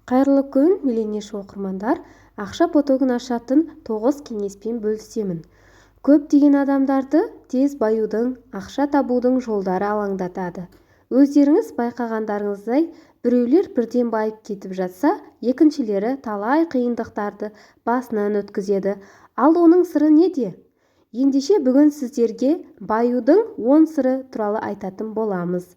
Қайырлы күн, миллионерші оқырмандар! Ақша потогын ашатын 9 кеңеспен бөлісемін. Көптеген адамдарды тез баюдың, ақша табудың жолдары алаңдатады. Өздеріңіз байқағандарыңыздай, біреулер бірден байып кетіп жатса, екіншілері талай қиындықтарды басынан өткізеді. Ал оның сыры неде? Ендеше бүгін сіздерге баюдың 10 сыры туралы айтатын боламыз.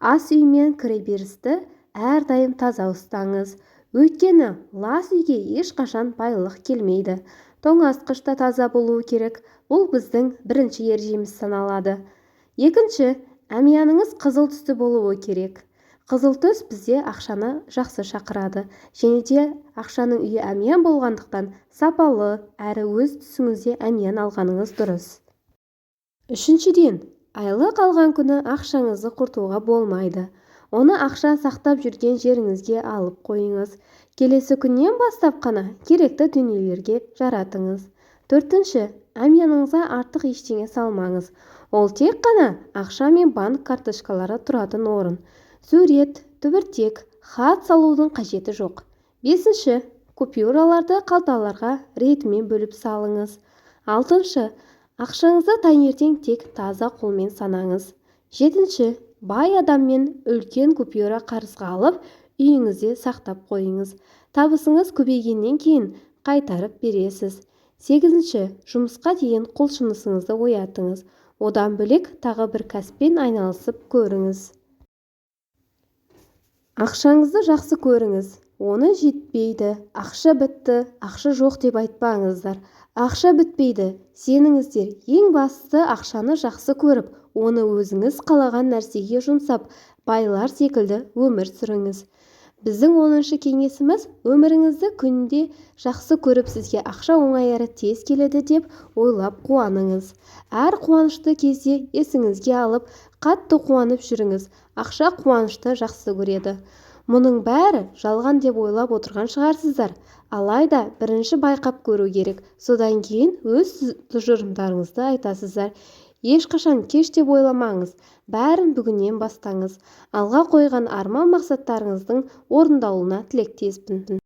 Ас үй мен кіреберісті әрдайым таза ұстаңыз. Өйткені лас үйге ешқашан байлық келмейді. Тоңазытқыш та таза болуы керек. Бұл біздің бірінші ережеміз саналады. Екінші, әмияныңыз қызыл түсті болуы керек. Қызыл түс бізде ақшаны жақсы шақырады. Және де ақшаның үйі әмиян болғандықтан, сапалы әрі өз түсіңізде әмиян алғаныңыз дұрыс. Үшіншіден, айлық алған күні ақшаңызды құртуға болмайды. Оны ақша сақтап жүрген жеріңізге алып қойыңыз. Келесі күннен бастап қана керекті дүниелерге жаратыңыз. Төртінші, әмияныңызға артық ештеңе салмаңыз. Ол тек қана ақша мен банк карточкалары тұратын орын. Сурет, түбіртек, хат салудың қажеті жоқ. Бесінші, купюраларды қалталарға ретімен бөліп салыңыз. Алтыншы, ақшаңызды таңертең тек таза қолмен санаңыз. Жетінші, бай адаммен үлкен купюра қарызға алып, үйіңізде сақтап қойыңыз. Табысыңыз көбейгеннен кейін қайтарып бересіз. Сегізінші, жұмысқа деген құлшынысыңызды оятыңыз. Одан бөлек тағы бір кәсіппен айналысып көріңіз. Ақшаңызды жақсы көріңіз. Оны жетпейді, ақша бітті, ақша жоқ деп айтпаңыздар. Ақша бітпейді, сеніңіздер. Ең бастысы ақшаны жақсы көріп, оны өзіңіз қалаған нәрсеге жұмсап, байлар секілді өмір сүріңіз. Біздің 10-шы кеңесіміз: өміріңізді күнде жақсы көріп, сізге ақша оңай әрі тез келеді деп ойлап қуаныңыз. Әр қуанышты кезде есіңізге алып, қатты қуанып жүріңіз. Ақша қуанышты жақсы көреді. Мұның бәрі жалған деп ойлап отырған шығарсыздар. Алайда бірінші байқап көру керек, содан кейін өз тұжырымдарыңызды айтасыздар. Ешқашан кеш деп ойламаңыз, бәрін бүгіннен бастаңыз. Алға қойған арман-мақсаттарыңыздың орындалуына тілектеспін.